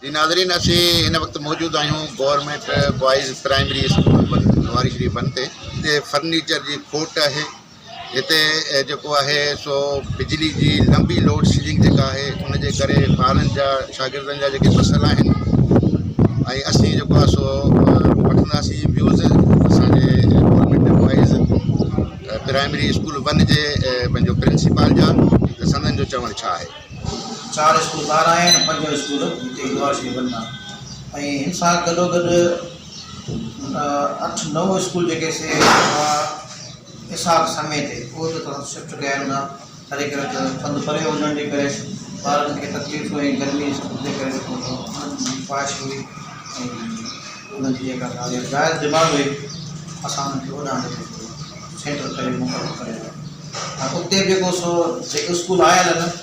جي ناظرين اسين هن وقت موجود آهيون government boys primary school Lawari Sharif بن تي هتي فرنيچر جي کوٽ آهي هتي جيڪو آهي سو بجلي جي لمبي لوڊ شيڊنگ جيڪا آهي ان جي ڪري ٻارن جا شاگردن جا جيڪي مسئلا آهن ۽ اسين جيڪو آهي سو وٺنداسين ويوز اسان جي government boys primary school one جي پنهنجو پرنسپال جا ته سندن جو چوڻ ڇا آهي. چار اسڪول ٻاهر آيا آهن پنجون اسڪول هتي لوار شريف ون آهي ۽ هن سان گڏو گڏ اٺ نو اسڪول جيڪي سي اسحاق سمي تي اهي به تان شفٽ ڪيا آهن تڏهن ڪري ته پنڌ پري هجڻ جي ڪري ٻارن کي تڪليف ۽ گرمي جي ڪري انهن جي خواهش هئي ۽ انهن جي جيڪا جائز ڊمانڊ هئي اسان انهن کي اوڏانهن سينٽر ڪري مقرر ڪري ۽ اتي به جيڪو سو جيڪي اسڪول آيل آهن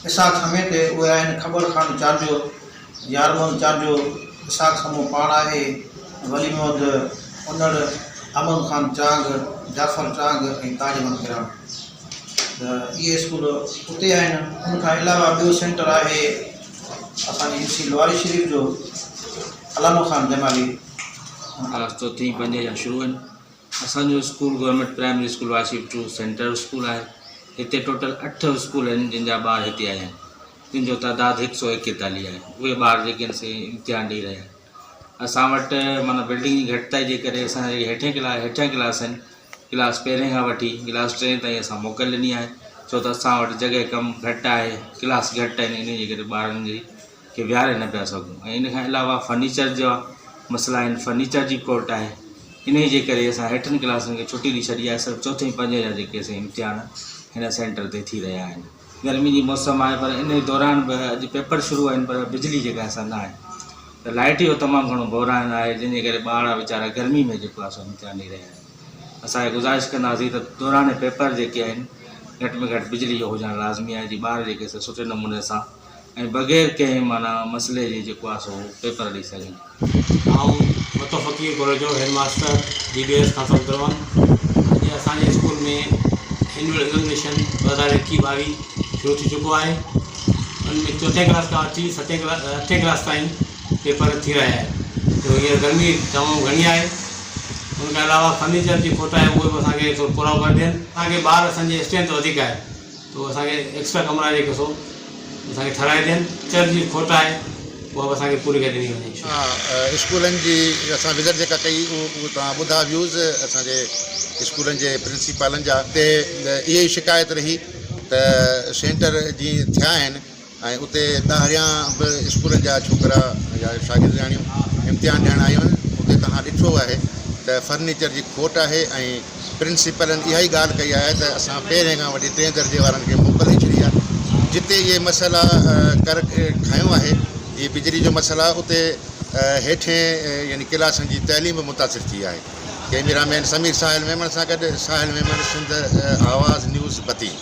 اسحاق سمي تي اهي آهن کٻڙ خان چانڊيو، يار محمد چانڊيو، اسحاق سمون پاڻ آهي، ولي محمد انڙ، احمد خان چانگ، جعفر چانگ ۽ تاج محمد گراڻ ته اهي اسڪول اتي آهن ان کان علاوه ٻيو سينٽر آهي اسان جي يو سي لواري شريف جو علامه خان جمالي. ڪلاس چوٿين پنجين جا شروع آهن. اسان جو اسڪول گورنمينٽ پرائمري اسڪول واشي ٽو سينٽر اسڪول آهي هتي ٽوٽل اٺ اسڪول آهن جن جا ٻار هتي آيا آهن جن جو تعداد هڪ سو ايڪيتاليهه آهي اهي ٻار جيڪي آهن سي امتحان ڏئي رهيا آهن اسان وٽ معنيٰ بلڊنگ جي گهٽتائي جي ڪري اسان جي هيٺين ڪلاس هيٺيان ڪلاس آهن ڪلاس پهرين کان وٺي ڪلاس ٽئين تائين اسان موڪل ڏني آهي ڇو ته اسان وٽ جڳهه ڪم گهٽ آهي ڪلاس گهٽ آهن ان جي ڪري ٻارن جي کي ويهاري نه پيا سگهون ۽ ان کان علاوه فرنيچر جا مسئلا آهن فرنيچر جي کوٽ آهي انهي جي ڪري اسان هيٺن ڪلاسن کي ڇٽي ڏئي ڇڏي آهي صرف چوٿين پنجين جا جيڪي سي امتحان هن سينٽر تي ٿي رهيا آهن گرمي جي موسم آهي پر انهي دوران به اڄ پيپر شروع آهن پر بجلي جيڪا سا نه آهي ته لائٽ جو تمام گهڻو بحران آهي جنهن جي ڪري ٻارڙا ويچارا گرمي ۾ جيڪو آهي سو امتحان ڏئي رهيا آهن اسان کي گذارش ڪنداسين ته دوران پيپر جيڪي آهن گهٽ ۾ گهٽ بجلي جو هجڻ لازمي آهي جي ٻار جيڪي سي سٺي نموني سان ۽ بغير ڪنهن معنيٰ مسئلي جي جيڪو آهي سو پيپر ڏئي سگهن. آئون Matho Faqir Korejo head master D B S Khan Sahib Darwan اڄ اسان جي اسڪول ۾ اينوئل ايگزامينيشن 2021 22 شروع ٿي چڪو آهي ان ۾ چوٿين ڪلاس کان وٺي ستين ڪلاس اٺين ڪلاس تائين پيپر ٿي رهيا آهن جو هينئر گرمي تمام گهڻي آهي ان کان علاوه فرنيچر جي کوٽ آهي اهي به اسان کي ٿورو پورائو ڪري ڏين اسان کي ٻار اسان جي اسٽرينٿ وڌيڪ آهي ته اسان کي ايڪسٽرا ڪمرا جيڪي سو اسان کي ٺھرائي ڏين چرچ جي کوٽ آھي اھا به اسان کي پوري ڪري ڏني وڃي. اسڪولن جي اسان وزٽ جيڪا ڪئي اهو توهان ٻڌا ويوز اسان جي اسڪولن جي پرنسپالن جا تي اها ئي شڪايت رهي ته سينٽر جيئن ٿيا آهن ۽ اتي ٻاهريان به اسڪولن جا ڇوڪرا يا شاگردياڻيون امتحان ڏيڻ آيون آهن اتي توهان ڏٺو آهي ته فرنيچر جي کوٽ آهي ۽ پرنسپلن اها ئي ڳالهه ڪئي آهي ته اسان پهرين کان وٺي ٽئين درجي وارن کي موڪل ڏئي ڇڏي آهي جتي اهي مسئلا ڪر کنيو آهي جيئن بجلي جو مسئلا اتي هيٺين يعني ڪلاسن جي تعليم به متاثر ٿي آهي ڪئميرا مين سمير ساحل ميمڻ سان گڏ ساحل ميمڻ سنڌ آواز نيوز بدين.